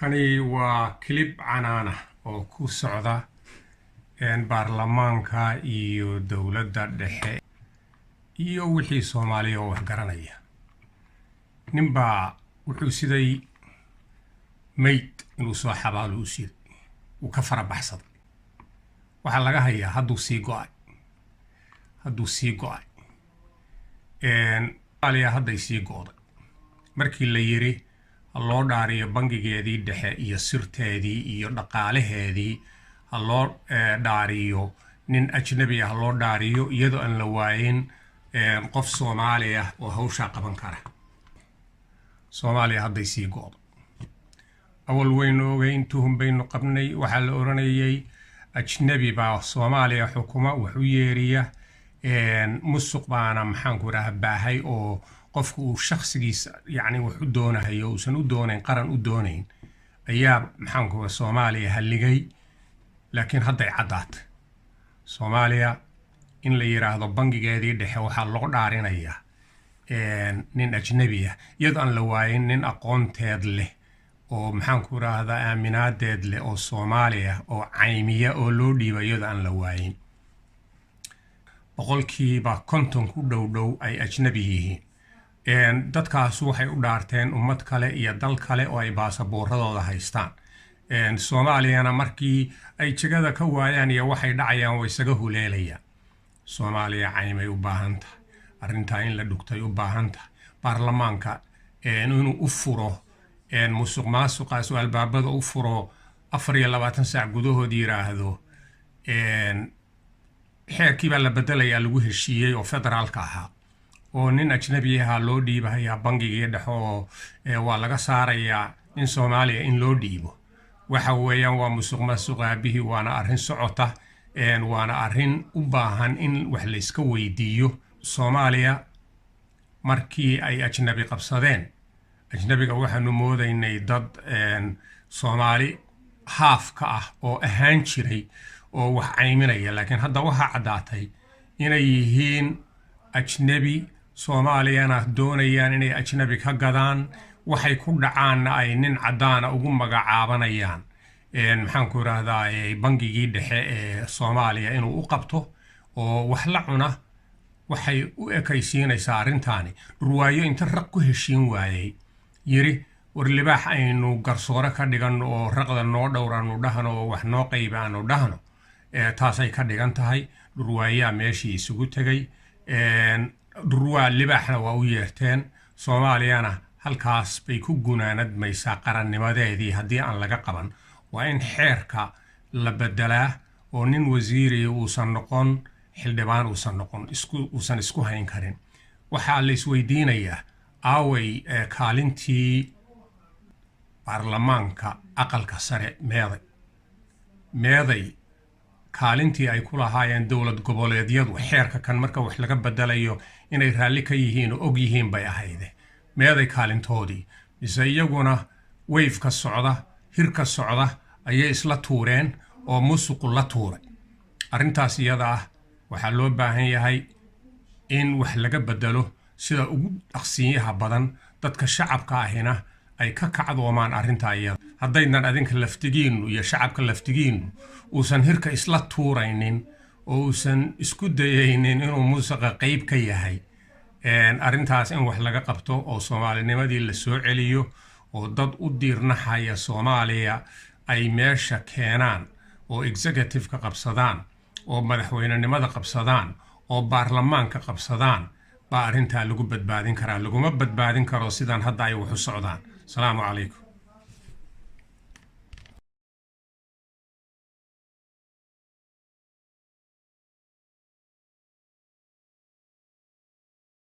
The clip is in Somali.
Kani waa clip canaana oo ku socda baarlamaanka iyo dowladda dhexe iyo wixii Soomaaliya oo wax garanaya. Ninbaa wuxuu siday mayd inuu soo xabaalo u siday, wuu ka fara baxsaday. Waxaa laga hayaa hadduu sii go'ay, hadduu sii go'ay. Soomaaliya hadday sii go'day markii la yiri ha loo dhaariyo bangigeedii dhexe iyo sirteedii iyo dhaqaalaheedii, ha loo dhaariyo nin ajnabi ah, ha loo dhaariyo iyadoo aan la waayin qof Soomaali ah oo hawshaa qaban kara. Soomaaliya hadday sii go'do. Awal waynu ogeyn, tuhun baynu qabnay. Waxaa la odhanayay ajnabi baa Soomaaliya xukuma, wax u yeeriya, musuq baana, maxaanku idhaha, baahay oo qofku uu shakhsigiisa yacni wax u doonahayo, uusan u doonayn qaran u doonayn, ayaa, maxaanku, Soomaaliya halligay. Laakiin hadday caddaatay Soomaaliya in la yidhaahdo bangigeedii dhexe waxaa loo dhaarinayaa nin ajnabi ah, iyadoo aan la waayin nin aqoonteed leh oo, maxaanku idhaahdaa, aaminaadeed leh oo Soomaaliya oo caymiya oo loo dhiiba, iyadoo aan la waayin, 50% ku dhow dhow ay ajnabi yihiin. Dadkaas waxay u dhaarteen ummad kale iyo dal kale oo ay baasaboorradooda haystaan. Soomaaliyana markii ay jegada ka waayaan iyo waxay dhacayaan way isaga huleelayaan. Soomaaliya caymay u baahan tahay, arrintaa in la dhugtay u baahan tahay. Baarlamaanka inuu u furo musuq maasuqaas oo albaabada u furo, 24 saac gudahood yiraahdo xeerkii baa la bedelayaa lagu heshiiyey oo federaalka ahaa oo nin ajnabi ahaa loo dhiibahayaa bangigii dhexe oo waa laga saarayaa nin Soomaaliya in loo dhiibo. Waxa weeyaan waa musuq maasuq aabihii, waana arrin socota, waana arrin u baahan in wax layska weydiiyo. Soomaaliya markii ay ajnabi qabsadeen, ajnabiga waxaanu moodaynay dad Soomaali haaf ka ah oo ahaan jiray oo wax cayminaya, laakiin hadda waxaa caddaatay inay yihiin ajnebi, Soomaaliyana doonayaan inay ajnabi ka gadaan, waxay ku dhacaanna ay nin caddaana ugu magacaabanayaan, maxaan ku idhaahdaa, bangigii dhexe ee Soomaaliya inuu u qabto oo wax la cuna. Waxay u ekaysiinaysaa arrintaani dhurwaayo inta raq ku heshiin waayey yiri, "War libaax aynu garsoore ka dhiganno oo raqda noo dhowr aanu dhahno oo wax noo qayba aanu dhahno." Taasay ka dhigan tahay. Dhurwaayaa meeshii isugu tegay, dhurwaa libaaxna waa u yeerteen. Soomaaliyana halkaas bay ku gunaanadmaysaa qarannimadeedii haddii aan laga qaban. Waa in xeerka la bedelaa oo nin wasiiri uusan noqon xildhibaan, uusan noqon, uusan isku hayn karin. Waxaa la isweydiinayaa, aaway kaalintii baarlamaanka aqalka sare? Meeday, meeday kaalintii ay ku lahaayeen dowlad goboleedyadu xeerka kan marka wax laga bedelayo inay raalli ka yihiin oo og yihiin bay ahayde? Meeday kaalintoodii? Mise iyaguna wave-ka socda, hirka socda ayay isla tuureen oo musuqu la tuuray? Arrintaas iyada ah waxaa loo baahan yahay in wax laga bedelo sida ugu dhaqsiinyaha badan, dadka shacabka ahina ay ka kacdoomaan arrintaa iyada. Haddaynan adinka laftigiinnu iyo shacabka laftigiinnu uusan hirka isla tuuraynin oo uusan isku dayaynin inuu musuqa qayb ka yahay, arrintaas in wax laga qabto oo soomaalinimadii la soo celiyo oo dad u diirnaxaya Soomaaliya ay meesha keenaan oo executive-ka qabsadaan oo madaxweynenimada qabsadaan oo baarlamaanka qabsadaan baa arrintaa lagu badbaadin karaa. Laguma badbaadin karo sidaan hadda ay wax u socdaan. Asalaamu calaykum.